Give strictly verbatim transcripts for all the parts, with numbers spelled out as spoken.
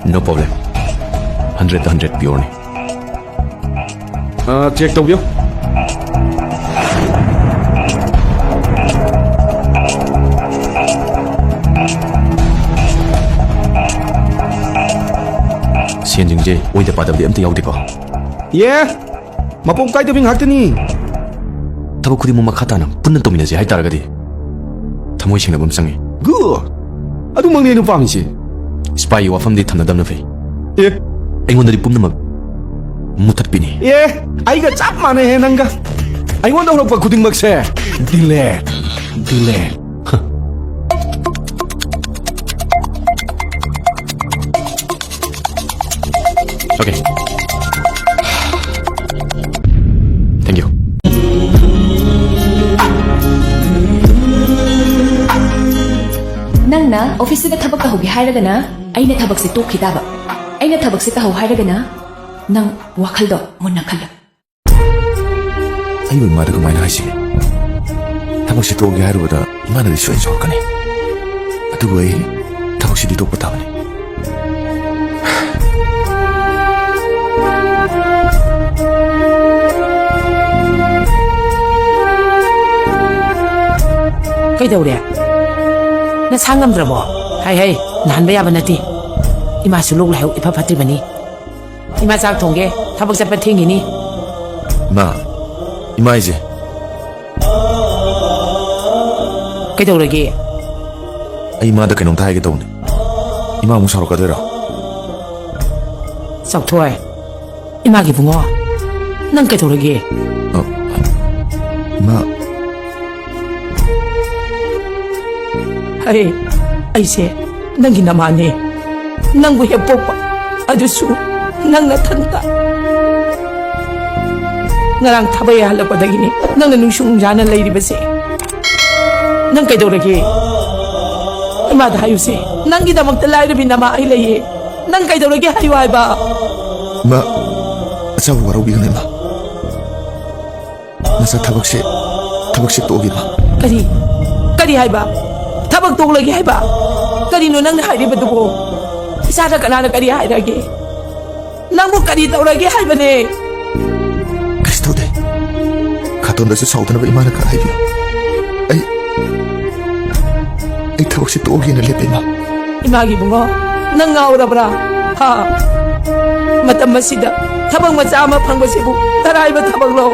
No problem. Hundred hundred pureꯅꯤ꯫ ꯑ, check ꯇꯧꯕꯤꯌꯨ꯫ ꯁꯦꯟꯁꯤꯡꯁꯦ ꯑꯣꯏꯗ ꯄꯥꯗꯕꯗꯤ ꯑꯝꯇ ꯌꯥꯎꯗꯦꯀꯣ? ꯌꯦ, ꯃꯄꯣꯛ ꯀꯥꯏꯗꯕꯤ ꯉꯥꯛꯇꯅꯤ꯫ ꯊꯕꯛ ꯈꯨꯗꯤꯡꯃꯛ ꯃꯈꯥ ꯇꯥꯅ ꯄꯨꯟꯅ ꯇꯧꯃꯤꯟꯅꯁꯦ ꯍꯥꯏꯇꯥꯔꯒꯗꯤ ꯊꯃꯣꯏ ꯁꯦꯡꯅꯕ ꯑꯃ ꯆꯪꯉꯤ꯫ Good! ꯑꯗꯨꯃꯛꯅꯦ ꯑꯩꯅ ꯄꯥꯝꯃꯤꯁꯦ꯫ ꯁꯤꯄꯥꯏꯒꯤ ꯋꯥꯐꯝꯗꯤ ꯊꯝꯅꯗꯕꯅ ꯐꯩ꯫ ꯑꯦ? ꯑꯩꯉꯣꯟꯗꯗꯤ ꯄꯨꯝꯅꯃꯛ ꯃꯨꯊꯠꯄꯤꯅꯤ꯫ ꯑꯦ, ꯑꯩꯒ ꯆꯞ ꯃꯥꯟꯅꯩꯍꯦ ꯅꯪꯒ꯫ ꯑꯩꯉꯣꯟꯗ ꯍꯧꯔꯛꯄ ꯈꯨꯗꯤꯡꯃꯛꯁꯦ delete, delete꯫ Okay. Thank you. ꯅꯪꯅ ꯑꯣꯐꯤꯁꯁꯤꯗ ꯊꯕꯛ ꯇꯧꯍꯧꯒꯦ ꯍꯥꯏꯔꯒꯅ ꯑꯩꯅ ꯊꯕꯛꯁꯦ ꯇꯣꯛꯈꯤ ꯇꯥꯕ꯫ ꯑꯩꯅ ꯊꯕꯛꯁꯦ ꯇꯧꯍꯧ ꯍꯥꯏꯔꯒꯅ ꯅꯪ ꯋꯥꯈꯜꯗꯣ ꯃꯨꯟꯅ ꯈꯜꯂꯨ꯫ ꯑꯩꯕꯨ ꯏꯃꯥꯗ ꯀꯃꯥꯏꯅ ꯍꯥꯏꯁꯤꯒꯦ? ꯊꯕꯛꯁꯦ ꯇꯣꯛꯑꯒꯦ ꯍꯥꯏꯔꯨꯕꯗ ꯏꯃꯥꯅꯗꯤ ꯁꯣꯏꯅ ꯁꯥꯎꯔꯛꯀꯅꯤ꯫ ꯑꯗꯨꯕꯨ ꯑꯩ ꯊꯕꯛꯁꯤꯗꯤ ꯇꯣꯛꯄ ꯇꯥꯕꯅꯤ꯫ ꯀꯩꯗꯧꯔꯦ? ꯅꯁꯥ ꯉꯝꯗ꯭ꯔꯕꯣ? ꯍꯥꯏ ꯍꯥꯏ, ꯅꯥꯍꯟꯕ ꯌꯥꯕ ꯅꯠꯇꯦ꯫ ꯏꯃꯥꯁꯨ ꯂꯣꯛ ꯂꯥꯏꯍꯧ ꯏꯐ ꯐꯠꯇ꯭ꯔꯤꯕꯅꯤ꯫ ꯏꯃꯥ ꯆꯥꯛ ꯊꯣꯡꯒꯦ, ꯊꯕꯛ ꯆꯠꯄ ꯊꯦꯡꯈꯤꯅꯤ꯫ ꯏꯃꯥ, ꯏꯃꯥ ꯑꯩꯁꯦ꯫ ꯀꯩꯗꯧꯔꯒꯦ? ꯑꯩ ꯏꯃꯥꯗ ꯀꯩꯅꯣꯝꯇ ꯍꯥꯏꯒꯦ ꯇꯧꯕꯅꯦ꯫ ꯏꯃꯥ ꯑꯃꯨꯛ ꯁꯥꯎꯔꯛꯀꯗꯣꯏꯔꯣ? ꯆꯥꯎꯊꯣꯏ, ꯏꯃꯥꯒꯤ ꯏꯕꯨꯡꯉꯣ, ꯅꯪ ꯀꯩꯗꯧꯔꯒꯦ? ꯑ, ꯏꯃꯥ꯫ ꯑꯩ, ꯑꯩꯁꯦ ꯅꯪꯒꯤ ꯅꯃꯥꯅꯦ꯫ ꯅꯪꯕꯨ ꯍꯦꯛ ꯄꯣꯛꯄ, ꯑꯗꯨꯁꯨ ꯅꯪ ꯅꯊꯟꯇ꯫ ꯉꯔꯥꯡ ꯊꯕꯛ ꯍꯜꯂꯛꯄꯗꯒꯤꯅꯦ ꯅꯪꯅ ꯅꯨꯡꯁꯨ ꯅꯨꯡꯖꯥꯅ ꯂꯩꯔꯤꯕꯁꯦ꯫ ꯅꯪ ꯀꯩꯗꯧꯔꯒꯦ? ꯏꯃꯥꯗ ꯍꯥꯏꯌꯨꯁꯦ, ꯅꯪꯒꯤꯗꯃꯛꯇ ꯂꯥꯏꯔꯕꯤ ꯅꯃꯥ ꯑꯩ ꯂꯩꯌꯦ꯫ ꯅꯪ ꯀꯩꯗꯧꯔꯒꯦ ꯍꯥꯏꯌꯨ ꯍꯥꯏꯕ꯫ ꯏꯃꯥ, ꯑꯆꯥꯕ ꯋꯥꯔꯧꯕꯤꯒꯅꯨ ꯏꯃꯥ꯫ ꯅꯆꯥ ꯊꯕꯛꯁꯦ, ꯊꯕꯛꯁꯦ ꯇꯣꯛꯑꯒꯦ ꯏꯃꯥ꯫ ꯀꯔꯤ? ꯀꯔꯤ ꯍꯥꯏꯕ? ꯊꯕꯛ ꯇꯣꯛꯂꯒꯦ ꯍꯥꯏꯕ? ꯀꯔꯤꯅꯣ ꯅꯪꯅ ꯍꯥꯏꯔꯤꯕꯗꯨꯕꯣ? ꯏꯆꯥꯗ ꯀꯅꯥꯅ ꯀꯔꯤ ꯍꯥꯏꯔꯒꯦ? ꯅꯪꯕꯨ ꯀꯔꯤ ꯇꯧꯔꯒꯦ ꯍꯥꯏꯕꯅꯦ? ꯀꯩꯁꯨ ꯇꯧꯗꯦ꯫ ꯈꯥꯇꯣꯟꯗꯁꯨ ꯁꯥꯎꯗꯅꯕ ꯏꯃꯥꯅ ꯈꯔ ꯍꯥꯏꯕꯤꯌꯨ꯫ ꯑꯩ, ꯑꯩ ꯊꯕꯛꯁꯦ ꯇꯣꯛꯑꯒꯦꯅ ꯂꯦꯞꯄꯦ, ꯏꯃꯥ꯫ ꯏꯃꯥꯒꯤ ꯏꯕꯨꯡꯉꯣ, ꯅꯪ ꯉꯥꯎꯔꯕ꯭ꯔꯥ? ꯍꯥ? ꯃꯇꯝ ꯑꯁꯤꯗ ꯊꯕꯛ ꯃꯆꯥ ꯑꯃ ꯐꯪꯕꯁꯤꯕꯨ ꯇꯔꯥꯏꯕ ꯊꯕꯛꯂꯣ?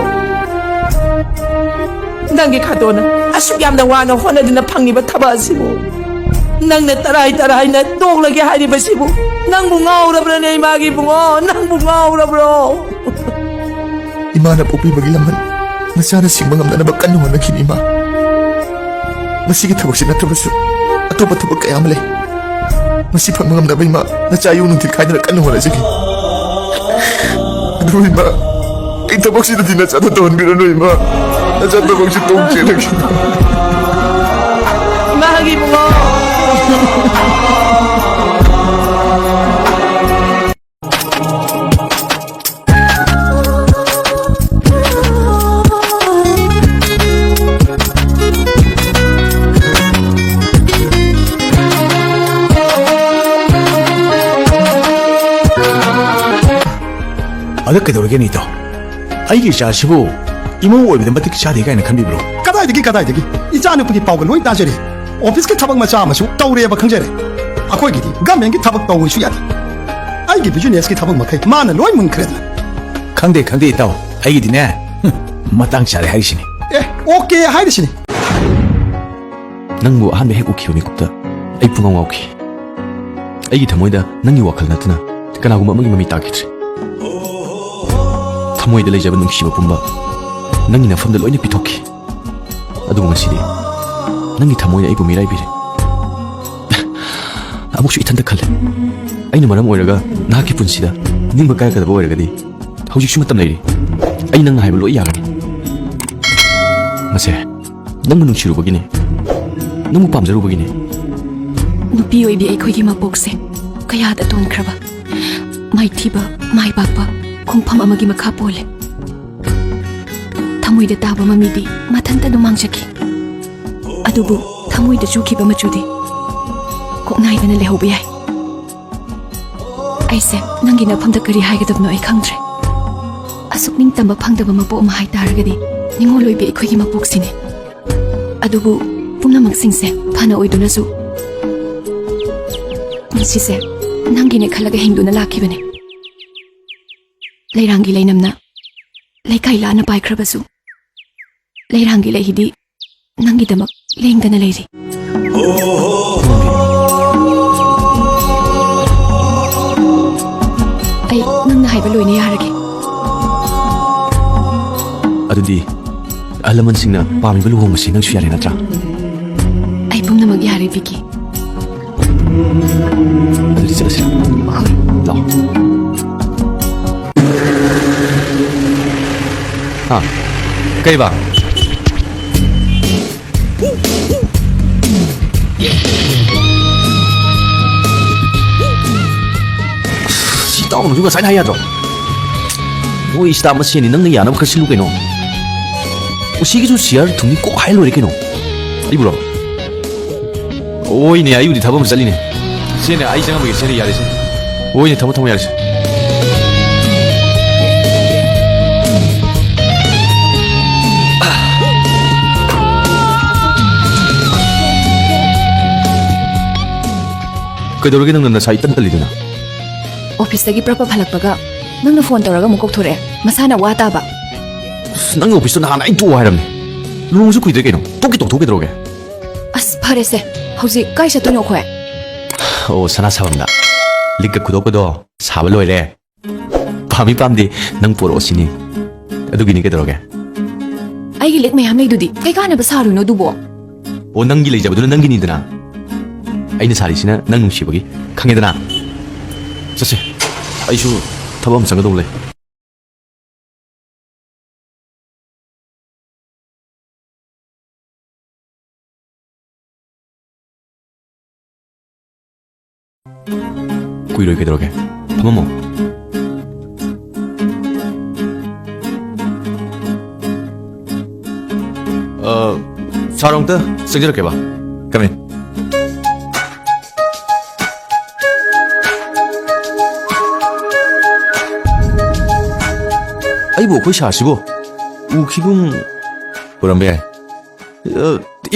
ꯅꯪꯒꯤ ꯈꯥꯇꯣꯟꯅ ꯑꯁꯨꯛ ꯌꯥꯝꯅ ꯋꯥꯅ ꯍꯣꯠꯅꯗꯨꯅ ꯐꯪꯉꯤꯕ ꯊꯕꯛ ꯑꯁꯤꯕꯨ ꯅꯪꯅ ꯇꯔꯥꯏ ꯇꯔꯥꯏꯅ ꯇꯣꯛꯂꯒꯦ ꯍꯥꯏꯔꯤꯕꯁꯤꯕꯨ ꯅꯪꯕꯨ ꯉꯥꯎꯔꯕ꯭ꯔꯅꯦ, ꯏꯃꯥꯒꯤ ꯏꯕꯨꯡꯉꯣ? ꯅꯪꯕꯨ ꯉꯥꯎꯔꯕ꯭ꯔꯣ? ꯏꯃꯥꯅ ꯄꯣꯛꯄꯤꯕꯒꯤ ꯂꯃꯟ ꯃꯆꯥꯅ ꯁꯤꯡꯕ ꯉꯝꯅꯅꯕ ꯀꯟꯅ ꯍꯣꯠꯅꯈꯤꯅꯤ, ꯏꯃꯥ꯫ ꯃꯁꯤꯒꯤ ꯊꯕꯛꯁꯤ ꯅꯠꯇ꯭ꯔꯕꯁꯨ ꯑꯇꯣꯞꯄ ꯊꯕꯛ ꯀꯌꯥ ꯑꯃ ꯂꯩ꯫ ꯃꯁꯤ ꯐꯪꯕ ꯉꯝꯅꯕ ꯏꯃꯥ ꯅꯆꯥ ꯌꯨꯝ ꯅꯨꯡꯊꯤꯜ ꯈꯥꯏꯗꯅ ꯀꯟꯅ ꯍꯣꯠꯅꯖꯒꯦ꯫ ꯑꯗꯨꯕꯨ ꯏꯃꯥ, ꯑꯩ ꯊꯕꯛꯁꯤꯗꯗꯤ ꯅꯆꯥꯗ ꯇꯧꯍꯟꯕꯤꯔꯅꯨ, ꯏꯃꯥ꯫ ꯅꯆꯥ ꯊꯕꯛꯁꯤ ꯇꯣꯛꯆꯔꯒꯦ꯫ ꯏꯃꯥꯒꯤ ꯏꯕꯨꯡꯉꯣ꯫ ꯑꯗ ꯀꯩꯗꯧꯔꯒꯦ, ꯅꯤꯇꯣ? ꯑꯩꯒꯤ ꯏꯆꯥꯁꯤꯕꯨ ꯏꯃꯧ ꯑꯣꯏꯕꯗ ꯃꯇꯤꯛ ꯆꯥꯗꯦ ꯀꯥꯏꯅ ꯈꯟꯕꯤꯕ꯭ꯔꯣ? ꯀꯗꯥꯏꯗꯒꯤ, ꯀꯗꯥꯏꯗꯒꯤ? ꯏꯆꯥꯅꯨꯄꯤꯒꯤ ꯄꯥꯎꯒ ꯂꯣꯏ ꯇꯥꯖꯔꯦ꯫ ꯑꯣꯐꯤꯁꯀꯤ ꯊꯕꯛ ꯃꯆꯥ ꯑꯃꯁꯨ ꯇꯧꯔꯦꯕ ꯈꯪꯖꯔꯦ꯫ ꯑꯩꯈꯣꯏꯒꯤꯗꯤ ꯒꯃꯦꯟꯒꯤ ꯊꯕꯛ ꯇꯧꯔꯨꯁꯨ ꯌꯥꯗꯦ꯫ ꯑꯩꯒꯤ ꯕꯤꯖꯤꯅꯦꯁꯀꯤ ꯊꯕꯛ ꯃꯈꯩ ꯃꯥꯅ ꯂꯣꯏ ꯃꯨꯟꯈ꯭ꯔꯦꯗꯅ꯫ ꯈꯪꯗꯦ, ꯈꯪꯗꯦ, ꯏꯇꯥꯎ꯫ ꯑꯩꯒꯤꯗꯤꯅꯦ, ꯍꯨꯝ, ꯃꯇꯥꯡ ꯆꯥꯔꯦ ꯍꯥꯏꯔꯤꯁꯤꯅꯤ꯫ ꯑꯦ, ꯑꯣꯀꯦ ꯍꯥꯏꯔꯤꯁꯤꯅꯤ꯫ ꯅꯪꯕꯨ ꯑꯍꯥꯟꯕ ꯍꯦꯛ ꯎꯈꯤꯕ ꯃꯤꯀꯨꯞꯇ ꯑꯩ ꯄꯨꯡꯉꯥꯎ ꯉꯥꯎꯈꯤ꯫ ꯑꯩꯒꯤ ꯊꯃꯣꯏꯗ ꯅꯪꯒꯤ ꯋꯥꯈꯜ ꯅꯠꯇꯅ ꯀꯅꯥꯒꯨꯝꯕ ꯑꯃꯒꯤ ꯃꯃꯤ ꯇꯥꯈꯤꯗ꯭ꯔꯦ꯫ ꯊꯃꯣꯏꯗ ꯂꯩꯖꯕ ꯅꯨꯡꯁꯤꯕ ꯄꯨꯝꯕ ꯅꯪꯒꯤ ꯅꯐꯝꯗ ꯂꯣꯏꯅ ꯄꯤꯊꯣꯛꯈꯤ꯫ ꯑꯗꯨꯕꯨ ꯉꯁꯤꯗꯤ ꯅꯪꯒꯤ ꯊꯃꯣꯏꯅ ꯑꯩꯕꯨ ꯃꯤꯔꯥꯏꯕꯤꯔꯦ꯫ ꯑꯃꯨꯛꯁꯨ ꯏꯊꯟꯇ ꯈꯜꯂꯦ꯫ ꯑꯩꯅ ꯃꯔꯝ ꯑꯣꯏꯔꯒ ꯅꯍꯥꯛꯀꯤ ꯄꯨꯟꯁꯤꯗ ꯅꯤꯡꯕ ꯀꯥꯏꯔꯛꯀꯗꯕ ꯑꯣꯏꯔꯒꯗꯤ ꯍꯧꯖꯤꯛꯁꯨ ꯃꯇꯝ ꯂꯩꯔꯤ꯫ ꯑꯩ ꯅꯪꯅ ꯍꯥꯏꯕ ꯂꯣꯏ ꯌꯥꯒꯅꯤ꯫ ꯃꯁꯦ, ꯅꯪꯕꯨ ꯅꯨꯡꯁꯤꯔꯨꯕꯒꯤꯅꯦ꯫ ꯅꯪꯕꯨ ꯄꯥꯝꯖꯔꯨꯕꯒꯤꯅꯦ꯫ ꯅꯨꯄꯤ ꯑꯣꯏꯕꯤ ꯑꯩꯈꯣꯏꯒꯤ ꯃꯄꯣꯛꯁꯦ ꯀꯌꯥꯗ ꯇꯣꯟꯈ꯭ꯔꯕ, ꯃꯥꯏꯊꯤꯕ, ꯃꯥꯏ ꯄꯥꯛꯄ ꯈꯣꯡꯐꯝ ꯑꯃꯒꯤ ꯃꯈꯥ ꯄꯣꯜꯂꯦ꯫ ꯊꯃꯣꯏꯗ ꯇꯥꯕ ꯃꯃꯤꯗꯤ ꯃꯊꯟꯇ ꯑꯗꯨꯝ ꯃꯥꯡꯖꯈꯤ꯫ ꯑꯗꯨꯕꯨ ꯊꯃꯣꯏꯗ ꯆꯨꯈꯤꯕ ꯃꯆꯨꯗꯤ ꯀꯣꯛꯅꯥꯏꯗꯅ ꯂꯩꯍꯧꯕ ꯌꯥꯏ꯫ ꯑꯩꯁꯦ ꯅꯪꯒꯤ ꯅꯐꯝꯗ ꯀꯔꯤ ꯍꯥꯏꯒꯗꯕꯅꯣ ꯑꯩ ꯈꯪꯗ꯭ꯔꯦ꯫ ꯑꯁꯨꯛ ꯅꯤꯡꯇꯝꯕ ꯐꯪꯗꯕ ꯃꯄꯣꯛ ꯑꯃ ꯍꯥꯏꯇꯥꯔꯒꯗꯤ ꯅꯤꯡꯉꯣꯜ ꯑꯣꯏꯕꯤ ꯑꯩꯈꯣꯏꯒꯤ ꯃꯄꯣꯛꯁꯤꯅꯦ꯫ ꯑꯗꯨꯕꯨ ꯄꯨꯝꯅꯃꯛꯁꯤꯡꯁꯦ ꯐꯅ ꯑꯣꯏꯗꯨꯅꯁꯨ ꯄꯨꯟꯁꯤꯁꯦ ꯅꯪꯒꯤꯅꯦ ꯈꯜꯂꯒ ꯍꯤꯡꯗꯨꯅ ꯂꯥꯛꯈꯤꯕꯅꯦ꯫ ꯂꯩꯔꯥꯡꯒꯤ ꯂꯩꯅꯝꯅ ꯂꯩꯀꯥꯏ ꯂꯥꯅ ꯄꯥꯏꯈ꯭ꯔꯕꯁꯨ, ꯂꯩꯔꯥꯡꯒꯤ ꯂꯩꯍꯤꯗꯤ ꯅꯪꯒꯤꯗꯃꯛ ꯂꯦꯡꯗꯅ ꯂꯩꯔꯤ꯫ ꯑꯩ ꯅꯪꯅ ꯍꯥꯏꯕ ꯂꯣꯏꯅ ꯌꯥꯔꯒꯦ꯫ ꯑꯗꯨꯗꯤ ꯑꯍꯜ ꯂꯃꯟꯁꯤꯡꯅ ꯄꯥꯝꯃꯤꯕ ꯂꯨꯍꯣꯡꯕꯁꯤ ꯅꯪꯁꯨ ꯌꯥꯔꯦ ꯅꯠꯇ꯭ꯔꯥ? ꯑꯩ ꯄꯨꯝꯅꯃꯛ ꯌꯥꯔꯦ, ꯕꯤꯀꯤ꯫ ꯑꯗꯨꯗꯤ ꯆꯠꯂꯁꯤ꯫ ꯂꯥꯛꯑꯣ꯫ ꯍꯥ? ꯀꯩꯕ? ꯁꯤ ꯇꯥꯎꯅꯁꯨ ꯉꯁꯥꯏꯅ ꯍꯥꯏ ꯌꯥꯗ꯭ꯔꯣ? ꯃꯣꯏ staff ꯃꯁꯦꯟꯅꯤ, ꯅꯪꯅ ꯌꯥꯅꯕ ꯈꯔ ꯁꯤꯜꯂꯨ ꯀꯩꯅꯣ꯫ ꯎꯁꯤꯒꯤꯁꯨ ꯁꯤꯌꯥꯔ ꯊꯨꯝꯅꯤ ꯀꯣꯛ ꯍꯥꯏ ꯂꯣꯏꯔꯦ ꯀꯩꯅꯣ꯫ ꯑꯩꯕꯨꯔꯣ? ꯍꯣꯏꯅꯦ, ꯑꯩꯕꯨꯗꯤ ꯊꯕꯛ ꯑꯃ ꯆꯠꯂꯤꯅꯦ꯫ ꯁꯤꯅꯦ, ꯑꯩ ꯆꯪꯉꯝꯃꯒꯦ꯫ ꯁꯤꯅꯦ, ꯌꯥꯔꯦ, ꯁꯤꯅꯦ꯫ ꯍꯣꯏꯅꯦ, ꯊꯝꯃꯣ, ꯊꯝꯃꯣ, ꯌꯥꯔꯦ, ꯁꯤꯅꯦ꯫ ꯀꯩꯗꯧꯔꯒꯦ ꯅꯪꯅ ꯅꯁꯥ ꯏꯇꯟ ꯇꯜꯂꯤꯗꯨꯅ? ꯑꯣꯐꯤꯁꯇꯒꯤ ꯄ꯭ꯔꯞ ꯄ꯭ꯔꯞ ꯍꯜꯂꯛꯄꯒ ꯅꯪꯅ ꯐꯣꯟ ꯇꯧꯔꯒ ꯑꯃꯨꯛ ꯀꯧꯊꯣꯔꯛꯑꯦ꯫ ꯃꯁꯥꯅ ꯋꯥ ꯇꯥꯕ꯫ ꯑꯁ, ꯅꯪꯒꯤ ꯑꯣꯐꯤꯁꯇꯣ ꯅꯍꯥꯟ ꯑꯩ ꯇꯣꯛꯑꯣ ꯍꯥꯏꯔꯝꯅꯦ꯫ ꯂꯨꯍꯣꯡꯕꯁꯨ ꯀꯨꯏꯗ꯭ꯔꯦ ꯀꯩꯅꯣ꯫ ꯇꯣꯛꯀꯦ ꯇꯣꯛꯊꯣꯛꯀꯦ ꯇꯧꯔꯒꯦ꯫ ꯑꯁ, ꯐꯔꯦꯁꯦ꯫ ꯍꯧꯖꯤꯛ ꯀꯥꯏ ꯆꯠꯇꯣꯏꯅꯣ ꯑꯩꯈꯣꯏ? ꯑꯣ, ꯁꯅꯥ ꯁꯥꯐꯝꯗ꯫ ꯂꯤꯛꯀ ꯈꯨꯗꯣꯞꯀꯗꯣ ꯁꯥꯕ ꯂꯣꯏꯔꯦ꯫ ꯄꯥꯝꯃꯤ ꯄꯥꯝꯗꯦ ꯅꯪ ꯄꯣꯔꯛꯑꯣ ꯁꯤꯅꯤ꯫ ꯑꯗꯨꯒꯤꯅꯤ, ꯀꯩꯗꯧꯔꯒꯦ? ꯑꯩꯒꯤ ꯂꯤꯛ ꯃꯌꯥꯝ ꯂꯩꯗꯨꯗꯤ꯫ ꯀꯩ ꯀꯥꯟꯅꯕ ꯁꯥꯔꯨꯏꯅꯣ ꯑꯗꯨꯕꯣ? ꯑꯣ, ꯅꯪꯒꯤ ꯂꯩꯖꯕꯗꯨꯅ ꯅꯪꯒꯤꯅꯤꯗꯅ꯫ ꯑꯩꯅ ꯁꯥꯔꯤꯁꯤꯅ ꯅꯪ ꯅꯨꯡꯁꯤꯕꯒꯤ꯫ ꯈꯪꯉꯦꯗꯅ? ꯆꯠꯁꯦ꯫ ꯑꯩꯁꯨ ꯊꯕꯛ ꯑꯃ ꯆꯪꯒꯗꯧꯕ ꯂꯩ꯫ ꯀꯨꯏꯔꯣꯏ, ꯀꯩꯗꯧꯔꯒꯦ? ꯐꯝꯃꯝꯃꯣ꯫ ꯑ, ꯁꯥꯔ, ꯑꯃꯨꯛꯇ ꯆꯪꯖꯔꯛꯀꯦꯕ꯫ Come in꯫ ꯑꯩꯕꯨ ꯑꯩꯈꯣꯏ ꯁꯥꯔꯁꯤꯕꯨ ꯎꯈꯤꯒꯨꯝ ꯎꯔꯝꯕ ꯌꯥꯏ꯫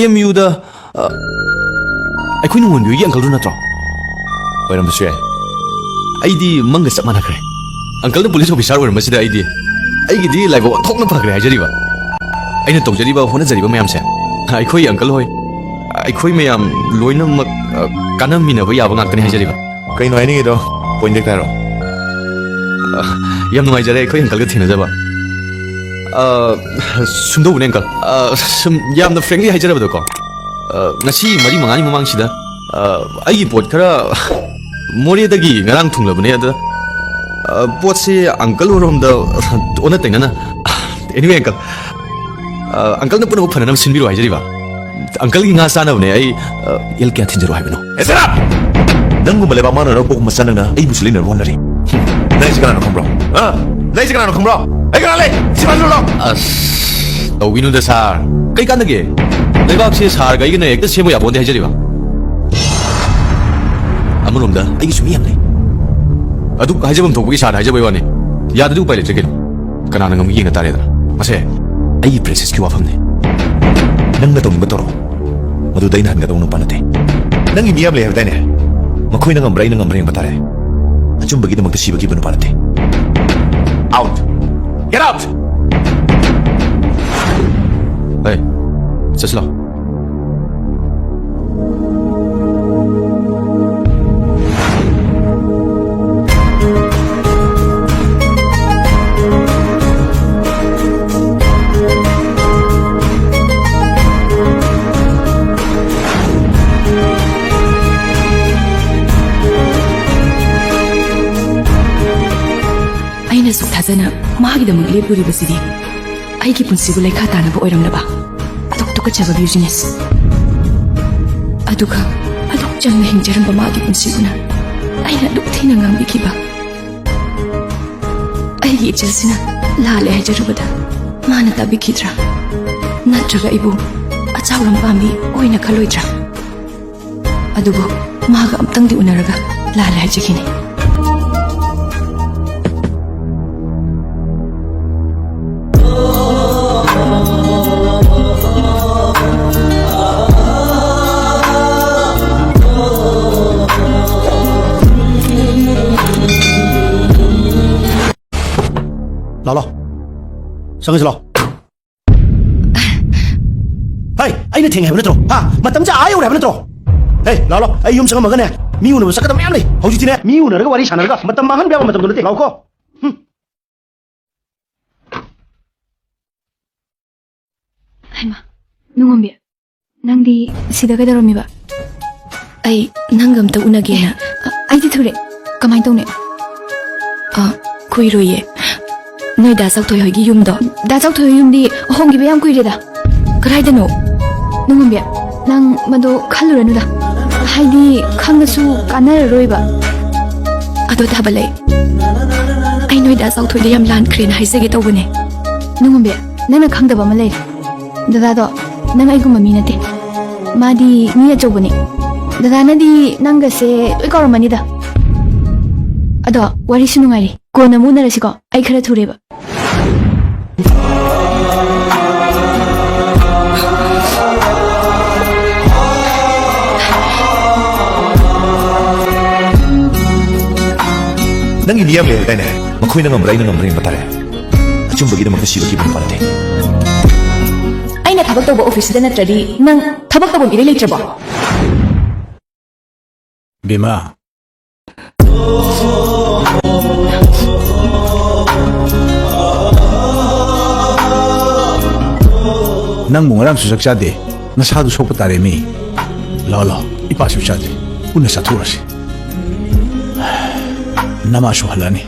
ꯑꯦꯝ ꯌꯨꯗ ꯑꯩꯈꯣꯏ ꯅꯣꯡꯉꯣꯟꯕꯤꯒꯤ ꯑꯪꯀꯜꯗꯨ ꯅꯠꯇ꯭ꯔꯣ? ꯑꯣꯏꯔꯝꯕꯁꯨ ꯌꯥꯏ꯫ ꯑꯩꯗꯤ ꯃꯪꯒ ꯆꯞ ꯃꯥꯟꯅꯈ꯭ꯔꯦ꯫ ꯑꯪꯀꯜꯅ ꯄꯨꯂꯤꯁ ꯑꯣꯐꯤꯁꯥꯔ ꯑꯣꯏꯔꯝꯕꯁꯤꯗ ꯑꯩꯗꯤ ꯑꯩꯒꯤꯗꯤ ꯂꯥꯏꯕꯛ ꯑꯣꯟꯊꯣꯛꯅ ꯐꯈ꯭ꯔꯦ ꯍꯥꯏꯖꯔꯤꯕ꯫ ꯑꯩꯅ ꯇꯧꯖꯔꯤꯕ, ꯍꯣꯠꯅꯖꯔꯤꯕ ꯃꯌꯥꯝꯁꯦ ꯑꯩꯈꯣꯏ ꯑꯪꯀꯜ ꯍꯣꯏ, ꯑꯩꯈꯣꯏ ꯃꯌꯥꯝ ꯂꯣꯏꯅꯃꯛ, ꯑ, ꯀꯥꯟꯅꯃꯤꯟꯅꯕ ꯌꯥꯕ ꯉꯥꯛꯇꯅꯤ ꯍꯥꯏꯖꯔꯤꯕ꯫ ꯀꯩꯅꯣ ꯍꯥꯏꯅꯤꯡꯉꯤꯗꯣ? Point ꯍꯦꯛꯇ ꯍꯥꯏꯔꯣ꯫ ꯑ, ꯌꯥꯝ ꯅꯨꯡꯉꯥꯏꯖꯔꯦ ꯑꯩꯈꯣꯏ ꯑꯪꯀꯜꯒ ꯊꯦꯡꯅꯖꯕ꯫ ꯑ, ꯁꯨꯝꯗꯧꯕꯅꯦ ꯑꯪꯀꯜ꯫ ꯑ, ꯁꯨꯝ ꯌꯥꯝꯅ frankly ꯍꯥꯏꯖꯔꯕꯗꯀꯣ, ꯑ, ꯉꯁꯤ ꯃꯔꯤ ꯃꯉꯥꯅꯤ ꯃꯃꯥꯡꯁꯤꯗ, ꯑ, ꯑꯩꯒꯤ ꯄꯣꯠ ꯈꯔ ꯃꯣꯔꯦꯗꯒꯤ ꯉꯔꯥꯡ ꯊꯨꯡꯂꯕꯅꯦ꯫ ꯑꯗ, ꯑ, ꯄꯣꯠꯁꯦ ꯑꯪꯀꯜ ꯍꯣꯏꯔꯣꯝꯗ ꯑꯣꯟꯅ ꯇꯩꯅꯅ, anyway ꯑꯪꯀꯜ, ꯑ, ꯑꯪꯀꯜꯅ ꯄꯨꯝꯅꯃꯛ ꯐꯅꯅꯕ ꯁꯤꯟꯕꯤꯔꯣ ꯍꯥꯏꯖꯔꯤꯕ꯫ ꯑꯪꯀꯜꯒꯤ ꯉꯥ ꯆꯥꯅꯕꯅꯦ꯫ ꯑꯩ, ꯑ, ꯑꯦꯜ ꯀꯌꯥ ꯊꯤꯟꯖꯔꯣ ꯍꯥꯏꯕꯅꯣ? Hey, shut up! ꯅꯪꯒꯨꯝꯕ ꯂꯩꯕꯥꯛ ꯃꯥꯡꯅꯅꯕ ꯄꯣꯛꯄ ꯃꯆꯥ ꯅꯪꯅ ꯑꯩꯕꯨ ꯁꯤꯂꯩꯅꯕ ꯍꯣꯠꯅꯔꯤ꯫ ꯅꯪ ꯑꯩꯁꯦ ꯀꯅꯥꯅꯣ ꯈꯪꯕ꯭ꯔꯣ? ꯑ? ꯅꯪ ꯑꯩꯁꯦ ꯀꯅꯥꯅꯣ ꯈꯪꯕ꯭ꯔꯣ? ꯑꯩ ꯀꯅꯥ ꯂꯩ? ꯁꯤ ꯐꯥꯖꯤꯜꯂꯣ! ꯑꯁ, ꯇꯧꯕꯤꯅꯨꯗ ꯁꯥꯔ꯫ ꯀꯩ ꯀꯥꯟꯅꯒꯦ? ꯂꯩꯕꯥꯛꯁꯦ ꯁꯥꯔꯒ ꯑꯩꯒꯅ ꯍꯦꯛꯇ ꯁꯦꯝꯕ ꯌꯥꯄꯣꯟꯇꯦ ꯍꯥꯏꯖꯔꯤꯕ꯫ ꯑꯃꯔꯣꯝꯗ ꯑꯩꯒꯤꯁꯨ ꯃꯤ ꯌꯥꯝ ꯂꯩ꯫ ꯑꯗꯨ ꯍꯥꯏꯖꯐꯝ ꯊꯣꯛꯄꯒꯤ ꯁꯥꯔꯅ ꯍꯥꯏꯖꯕꯩ ꯋꯥꯅꯤ꯫ ꯌꯥꯗ꯭ꯔꯗꯤ ꯎꯄꯥꯏ ꯂꯩꯇ꯭ꯔꯦ ꯀꯩꯅꯣ꯫ ꯀꯅꯥꯅ ꯉꯝꯒꯦ ꯌꯦꯡꯅ ꯇꯥꯔꯦꯗꯅ꯫ ꯃꯁꯦ ꯑꯩꯒꯤ princessꯀꯤ ꯋꯥꯐꯝꯅꯤ꯫ ꯅꯪꯅ ꯇꯧꯅꯤꯡꯕ ꯇꯧꯔꯣ꯫ ꯃꯗꯨꯗ ꯑꯩꯅ ꯍꯟꯒꯗꯧꯕ ꯅꯨꯄꯥ ꯅꯠꯇꯦ꯫ ꯅꯪꯒꯤ ꯃꯤ ꯌꯥꯝ ꯂꯩ ꯍꯥꯏꯕꯗꯥꯏꯅꯦ? ꯃꯈꯣꯏꯅ ꯉꯝꯕ꯭ꯔꯥ ꯑꯩꯅ ꯉꯝꯕ꯭ꯔꯥ ꯌꯦꯡꯕ ꯇꯥꯔꯦ꯫ ꯑꯆꯨꯝꯕꯒꯤꯗꯃꯛꯇ ꯁꯤꯕ ꯀꯤꯕ ꯅꯨꯄꯥ ꯅꯠꯇꯦ꯫ Out! Get out! ꯍꯩ, ꯆꯠꯁꯤꯜꯂꯣ꯫ ꯑꯩꯅ ꯁꯨꯛ ꯊꯥꯖꯅ ꯃꯥꯒꯤꯗꯃꯛ ꯂꯦꯞꯂꯨꯔꯤꯕꯁꯤꯗꯤ ꯑꯩꯒꯤ ꯄꯨꯟꯁꯤꯕꯨ ꯂꯩꯈꯥ ꯇꯥꯅꯕ ꯑꯣꯏꯔꯝꯂꯕ ꯑꯗꯨꯛ ꯇꯨꯀꯠꯆꯕ business꯫ ꯑꯗꯨꯒ ꯑꯗꯨꯛ ꯆꯝꯅ ꯍꯤꯡꯖꯔꯝꯕ ꯃꯥꯒꯤ ꯄꯨꯟꯁꯤꯕꯨꯅ ꯑꯩꯅ ꯑꯗꯨꯛ ꯊꯤꯅ ꯉꯥꯡꯕꯤꯈꯤꯕ꯫ ꯑꯩꯒꯤ ꯏꯆꯜꯁꯤꯅ ꯂꯥꯜꯂꯦ ꯍꯥꯏꯖꯔꯨꯕꯗ ꯃꯥꯅ ꯇꯥꯕꯤꯈꯤꯗ꯭ꯔꯥ? ꯅꯠꯇ꯭ꯔꯒ ꯑꯩꯕꯨ ꯑꯆꯥꯎꯔꯝ ꯄꯥꯝꯕꯤ ꯑꯣꯏꯅ ꯈꯜꯂꯣꯏꯗ꯭ꯔꯥ? ꯑꯗꯨꯕꯨ ꯃꯥꯒ ꯑꯝꯇꯪꯗꯤ ꯎꯅꯔꯒ ꯂꯥꯜꯂꯦ ꯍꯥꯏꯖꯈꯤꯅꯤ꯫ ꯂꯥꯛꯑꯣ, ꯂꯥꯛꯑꯣ꯫ ꯆꯪꯉꯁꯤ ꯂꯥꯛꯑꯣ꯫ ꯍꯩ, ꯑꯩꯅ ꯊꯦꯡꯉꯦ ꯍꯥꯏꯕ ꯅꯠꯇ꯭ꯔꯣ? ꯍꯥ? ꯃꯇꯝꯁꯦ ꯑꯥ ꯌꯧꯔꯦ ꯍꯥꯏꯕ ꯅꯠꯇ꯭ꯔꯣ? ꯍꯦ, ꯂꯥꯛꯑꯣ, ꯂꯥꯛꯑꯣ꯫ ꯑꯩ ꯌꯨꯝ ꯆꯪꯉꯝꯃꯒꯅꯦ, ꯃꯤ ꯎꯅꯕ ꯆꯠꯀꯗꯕ ꯃꯌꯥꯝ ꯂꯩ꯫ ꯍꯧꯖꯤꯛꯇꯤꯅꯦ, ꯃꯤ ꯎꯅꯔꯒ ꯋꯥꯔꯤ ꯁꯥꯟꯅꯔꯒ ꯃꯇꯝ ꯃꯥꯡꯍꯟꯕ ꯌꯥꯕ ꯃꯇꯝꯗꯣ ꯅꯠꯇꯦ꯫ ꯂꯥꯛꯑꯣꯀꯣ꯫ ꯍꯨꯝ꯫ ꯍꯩꯃꯥ, ꯅꯨꯡꯉꯣꯝꯕꯤ, ꯅꯪꯗꯤ ꯁꯤꯗ ꯀꯩꯗꯧꯔꯝꯃꯤꯕ? ꯑꯩ ꯅꯪꯒ ꯑꯝꯇ ꯎꯅꯒꯦꯅ꯫ ꯑ, ꯑꯩꯗꯤ ꯊꯨꯔꯦ꯫ ꯀꯃꯥꯏꯅ ꯇꯧꯅꯤ? ꯑ, ꯀꯨꯏꯔꯣꯏꯌꯦ꯫ ꯅꯣꯏ ꯗꯥ ꯆꯥꯎꯊꯣꯏ ꯍꯣꯏꯒꯤ ꯌꯨꯝꯗꯣ꯫ ꯗꯥ ꯆꯥꯎꯊꯣꯏ ꯍꯣꯏ ꯌꯨꯝꯗꯤ ꯍꯣꯡꯈꯤꯕ ꯌꯥꯝ ꯀꯨꯏꯔꯦꯗ꯫ ꯀꯗꯥꯏꯗꯅꯣ? ꯅꯨꯡꯉꯣꯝꯕꯤ, ꯅꯪ ꯃꯗꯨ ꯈꯜꯂꯨꯔꯅꯨꯗ꯫ ꯍꯥꯏꯗꯤ, ꯈꯪꯉꯁꯨ ꯀꯥꯟꯅꯔꯔꯣꯏꯕ꯫ ꯑꯗꯣ ꯊꯥꯕꯂꯩ, ꯑꯩ ꯅꯣꯏ ꯗꯥ ꯆꯥꯎꯊꯣꯏꯗ ꯌꯥꯝ ꯂꯥꯟꯈ꯭ꯔꯦꯅ ꯍꯥꯏꯖꯒꯦ ꯇꯧꯕꯅꯦ꯫ ꯅꯨꯡꯉꯣꯝꯕꯤ, ꯅꯪꯅ ꯈꯪꯗꯕ ꯑꯃ ꯂꯩꯔꯦ꯫ ꯗꯗꯥꯗꯣ ꯅꯪ ꯑꯩꯒꯨꯝꯕ ꯃꯤ ꯅꯠꯇꯦ꯫ ꯃꯥꯗꯤ ꯃꯤ ꯑꯆꯧꯕꯅꯤ꯫ ꯗꯗꯥꯅꯗꯤ ꯅꯪꯒꯁꯦ ꯂꯣꯏ ꯀꯥꯎꯔꯝꯃꯅꯤꯗ꯫ ꯑꯗꯣ ꯋꯥꯔꯤꯁꯨ ꯅꯨꯡꯉꯥꯏꯔꯤ꯫ ꯀꯣꯟꯅ ꯑꯃꯨꯛ ꯎꯅꯔꯁꯤꯀꯣ꯫ ꯑꯩ ꯈꯔ ꯊꯨꯔꯦꯕ꯫ ꯅꯪꯒꯤ ꯃꯤ ꯌꯥꯝ ꯂꯩ ꯍꯥꯏꯗꯥꯏꯅꯦ? ꯃꯈꯣꯏꯅ ꯉꯝꯕ꯭ꯔꯥ, ꯑꯩꯅ ꯉꯝꯕ꯭ꯔꯥ ꯌꯦꯡꯕ ꯇꯥꯔꯦ꯫ ꯑꯆꯨꯝꯕꯒꯤꯗꯃꯛꯇ ꯁꯤꯕ ꯀꯤꯕ ꯅꯨꯄꯥ ꯅꯠꯇꯦ꯫ ꯑꯩꯅ ꯊꯕꯛ ꯇꯧꯕ ꯑꯣꯐꯤꯁꯁꯤꯗ ꯅꯠꯇ꯭ꯔꯗꯤ ꯅꯪ ꯊꯕꯛ ꯇꯧꯐꯝ ꯏꯔꯩ ꯂꯩꯇ꯭ꯔꯕꯣ? ꯕꯦꯝꯃ, ꯅꯪꯕꯨ ꯉꯔꯥꯡꯁꯨ ꯆꯥꯛ ꯆꯥꯗꯦ, ꯅꯁꯥꯗꯨ ꯁꯣꯛꯄ ꯇꯥꯔꯦ ꯃꯤ꯫ ꯂꯥꯛꯑꯣ, ꯂꯥꯛꯑꯣ, ꯏꯄꯥꯁꯨ ꯆꯥꯗ꯭ꯔꯤ, ꯄꯨꯟꯅ ꯆꯥꯊꯣꯛꯎꯔꯁꯤ꯫ ꯅꯃꯥꯁꯨ ꯍꯜꯂꯛꯑꯅꯤ꯫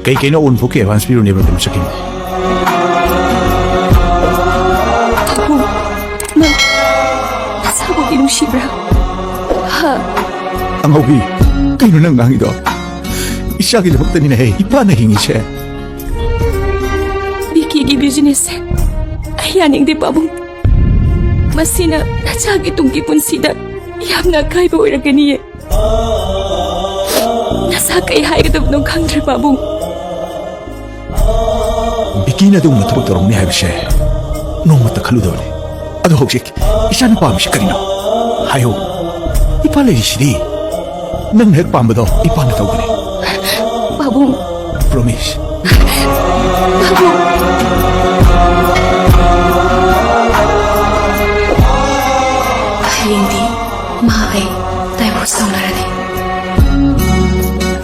ꯀꯩ ꯀꯩꯅꯣ ꯑꯎꯟꯄꯣꯠꯀꯤ ꯑꯦꯗꯚꯥꯟꯁ ꯄꯤꯔꯨꯅꯦꯕ ꯀꯩꯅꯣ ꯆꯠꯈꯤꯕꯅꯦ꯫ ꯄꯥꯕꯨꯡ, ꯅꯪ ꯅꯁꯥꯕꯨꯗꯤ ꯅꯨꯡꯁꯤꯕ꯭ꯔꯥ? ꯍꯥ? ꯑꯉꯥꯎꯕꯤ, ꯀꯩꯅꯣ ꯅꯪ ꯉꯥꯡꯉꯤꯗꯣ? ꯏꯆꯥꯒꯤꯗꯃꯛꯇꯅꯤꯅꯦꯍꯦ ꯏꯄꯥꯅ ꯍꯤꯡꯉꯤꯁꯦ꯫ ꯕꯤꯀꯤꯒꯤ ꯕꯤꯖꯤꯅꯦꯁꯁꯦ ꯑꯩ ꯌꯥꯅꯤꯡꯗꯦ, ꯄꯥꯕꯨꯡ꯫ ꯃꯁꯤꯅ ꯅꯆꯥꯒꯤ ꯇꯨꯡꯒꯤ ꯄꯨꯟꯁꯤꯗ ꯌꯥꯝꯅ ꯑꯀꯥꯏꯕ ꯑꯣꯏꯔꯛꯀꯅꯤꯌꯦ꯫ ꯅꯁꯥ ꯀꯩ ꯍꯥꯏꯒꯗꯕꯅꯣ ꯈꯪꯗ꯭ꯔꯦ, ꯄꯥꯕꯨꯡ꯫ ꯕꯤꯀꯤꯅ ꯑꯗꯨꯒꯨꯝꯕ ꯊꯕꯛ ꯇꯧꯔꯝꯒꯅꯤ ꯍꯥꯏꯕꯁꯦ ꯅꯣꯡꯃꯇ ꯈꯜꯂꯨꯗꯕꯅꯤ꯫ ꯑꯗꯣ ꯍꯧꯖꯤꯛ ꯏꯆꯥꯅ ꯄꯥꯝꯃꯤꯁꯤ ꯀꯔꯤꯅꯣ? ꯍꯥꯏꯌꯨ꯫ ꯏꯄꯥ ꯂꯩꯔꯤꯁꯤꯗꯤ꯫ ꯅꯪꯅ ꯍꯦꯛ ꯄꯥꯝꯕꯗꯣ ꯏꯄꯥꯅ ꯇꯧꯒꯅꯤ꯫ ꯄꯥꯕꯨꯡ꯫ ꯄ꯭ꯔꯣꯃꯤꯁ꯫ ꯍꯌꯦꯡꯗꯤ ꯃꯥ ꯑꯩ divorce ꯇꯧꯅꯔꯅꯤ꯫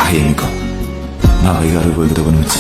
ꯍꯌꯦꯡꯅꯤꯀꯣ ꯃꯥ ꯑꯩꯒ ꯑꯔꯣꯏꯕ ꯑꯣꯏꯒꯗꯕ ꯅꯨꯃꯤꯠꯁꯦ꯫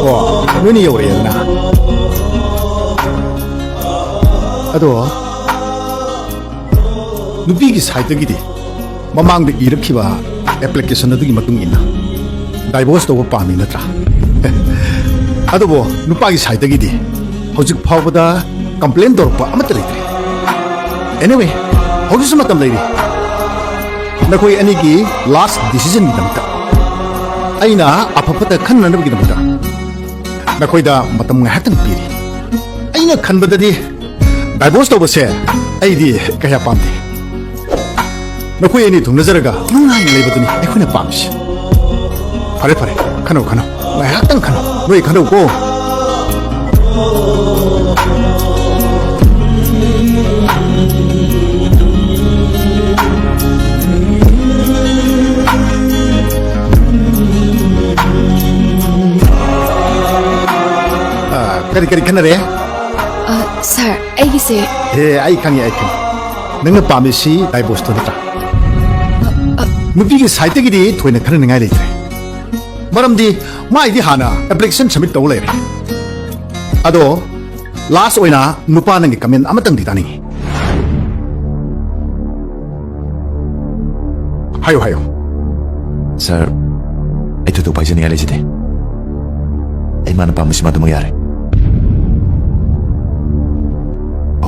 ꯑꯣ, ꯅꯣꯏꯅ ꯌꯧꯔꯛꯑꯦꯗꯅ꯫ ꯑꯗꯣ, ꯅꯨꯄꯤꯒꯤ sideꯇꯒꯤꯗꯤ ꯃꯃꯥꯡꯗ ꯏꯔꯛꯈꯤꯕ application ꯑꯗꯨꯒꯤ ꯃꯇꯨꯡ ꯏꯟꯅ divorce ꯇꯧꯕ ꯄꯥꯝꯃꯤ ꯅꯠꯇ꯭ꯔꯥ? ꯑꯗꯨꯕꯨ ꯅꯨꯄꯥꯒꯤ sideꯇꯒꯤꯗꯤ ꯍꯧꯖꯤꯛ ꯐꯥꯎꯕꯗ complain ꯇꯧꯔꯛꯄ ꯑꯃꯠꯇ ꯂꯩꯇ꯭ꯔꯤ꯫ Anyway, ꯍꯧꯖꯤꯛꯁꯨ ꯃꯇꯝ ꯂꯩꯔꯤ꯫ ꯅꯈꯣꯏ ꯑꯅꯤꯒꯤ last decisionꯒꯤꯗꯃꯛꯇ ꯑꯩꯅ ꯑꯐ ꯐꯠꯇ ꯈꯟꯅꯅꯕꯒꯤꯗꯃꯛꯇ ꯅꯈꯣꯏꯗ ꯃꯇꯝ ꯉꯥꯏꯍꯥꯛꯇꯪ ꯄꯤꯔꯤ꯫ ꯑꯩꯅ ꯈꯟꯕꯗꯗꯤ divorce ꯇꯧꯕꯁꯦ ꯑꯩꯗꯤ ꯀꯌꯥ ꯄꯥꯝꯗꯦ꯫ ꯅꯈꯣꯏ ꯑꯅꯤ ꯊꯨꯡꯅꯖꯔꯒ ꯅꯨꯡꯉꯥꯏꯅ ꯂꯩꯕꯗꯨꯅꯤ ꯑꯩꯈꯣꯏꯅ ꯄꯥꯝꯃꯤꯁꯤ꯫ ꯐꯔꯦ, ꯐꯔꯦ, ꯈꯟꯅꯧ, ꯈꯟꯅꯧ, ꯉꯥꯏꯍꯥꯛꯇꯪ ꯈꯟꯅꯧ, ꯅꯣꯏ ꯈꯟꯅꯧꯀꯣ꯫ ꯀꯔꯤ ꯀꯔꯤ ꯈꯟꯅꯔꯦ? ꯑ, ꯁꯥꯔ, ꯑꯩꯒꯤꯁꯦ ꯑꯦ, ꯑꯩ ꯈꯪꯉꯤ, ꯑꯩ ꯈꯪꯉꯤ꯫ ꯅꯪꯅ ꯄꯥꯝꯃꯤꯁꯤ ꯗꯥꯏꯚꯣꯔꯁꯇꯣ ꯅꯠꯇ꯭ꯔꯥ? ꯅꯨꯄꯤꯒꯤ ꯁꯥꯏꯠꯇꯒꯤꯗꯤ ꯊꯣꯏꯅ ꯈꯟꯅꯅꯤꯡꯉꯥꯏ ꯂꯩꯇ꯭ꯔꯦ꯫ ꯃꯔꯝꯗꯤ ꯃꯥꯏꯗꯤ ꯍꯥꯟꯅ ꯑꯦꯄ꯭ꯂꯤꯀꯦꯁꯟ ꯁꯕꯃꯤꯠ ꯇꯧ ꯂꯩꯔꯦ꯫ ꯑꯗꯣ, ꯂꯥꯁ ꯑꯣꯏꯅ ꯅꯨꯄꯥ ꯅꯪꯒꯤ ꯀꯃꯦꯟ ꯑꯃꯇꯪꯗꯤ ꯇꯥꯅꯤꯡꯉꯤ꯫ ꯍꯥꯏꯌꯨ, ꯍꯥꯏꯌꯨ꯫ ꯁꯥꯔ, ꯑꯩ ꯊꯣꯏꯗꯣꯛꯄ ꯍꯥꯏꯖꯅꯤꯡꯉꯥꯏ ꯂꯩꯖꯗꯦ꯫ ꯑꯩ ꯃꯥꯅ ꯄꯥꯝꯕꯁꯤ ꯃꯥꯗꯨꯃꯛ ꯌꯥꯔꯦ꯫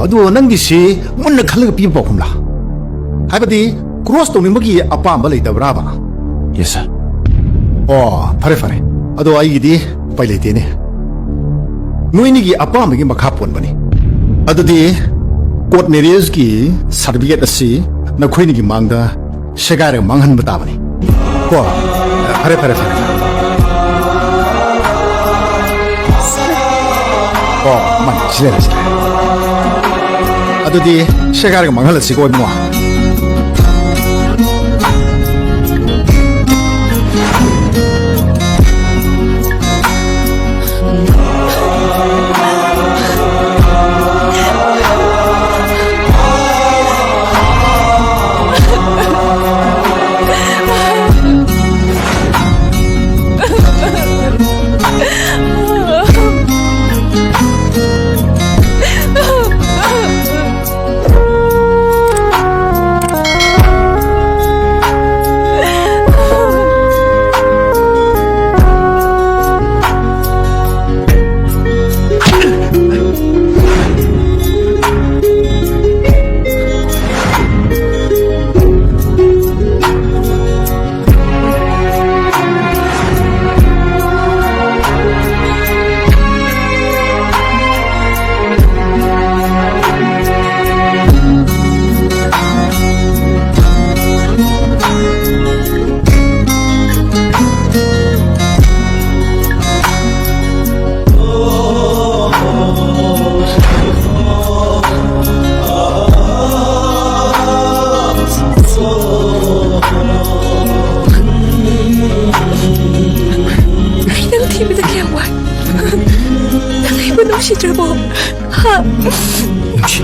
ꯑꯗꯨ ꯅꯪꯒꯤꯁꯤ ꯃꯨꯟꯅ ꯈꯜꯂꯒ ꯄꯤꯕ ꯄꯥꯎꯈꯨꯝꯂꯥ? ꯍꯥꯏꯕꯗꯤ, ꯀ꯭ꯔꯣꯁ ꯇꯧꯅꯤꯡꯕꯒꯤ ꯑꯄꯥꯝꯕ ꯂꯩꯇꯕ꯭ꯔꯥꯕ? ꯌꯦꯁ, ꯁꯥꯔ꯫ ꯑꯣ, ꯐꯔꯦ, ꯐꯔꯦ꯫ ꯑꯗꯣ ꯑꯩꯒꯤꯗꯤ ꯎꯄꯥꯏ ꯂꯩꯇꯦꯅꯦ꯫ ꯅꯣꯏꯅꯤꯒꯤ ꯑꯄꯥꯝꯕꯒꯤ ꯃꯈꯥ ꯄꯣꯟꯕꯅꯤ꯫ ꯑꯗꯨꯗꯤ ꯀꯣꯔꯠ ꯃꯦꯔꯤꯌꯦꯖꯀꯤ ꯁꯥꯔꯇꯤꯐꯤꯀꯦꯠ ꯑꯁꯤ ꯅꯈꯣꯏꯅꯤꯒꯤ ꯃꯥꯡꯗ ꯁꯦꯒꯥꯏꯔꯒ ꯃꯥꯡꯍꯟꯕ ꯇꯥꯕꯅꯤ꯫ ꯀꯣ? ꯐꯔꯦ, ꯐꯔꯦ, ꯐꯔꯦ꯫ ꯑꯣ, ꯃꯥꯅꯤ, ꯁꯤ ꯂꯩꯔꯦ, ꯁꯤ ꯂꯩꯔꯦ꯫ ꯑꯗꯨꯗꯤ ꯁꯦꯒꯥꯏꯔꯒ ꯃꯥꯡꯍꯜꯂꯁꯤꯀꯣ, ꯏꯕꯨꯡꯉꯣ꯫ ꯅꯨꯡꯁꯤ꯫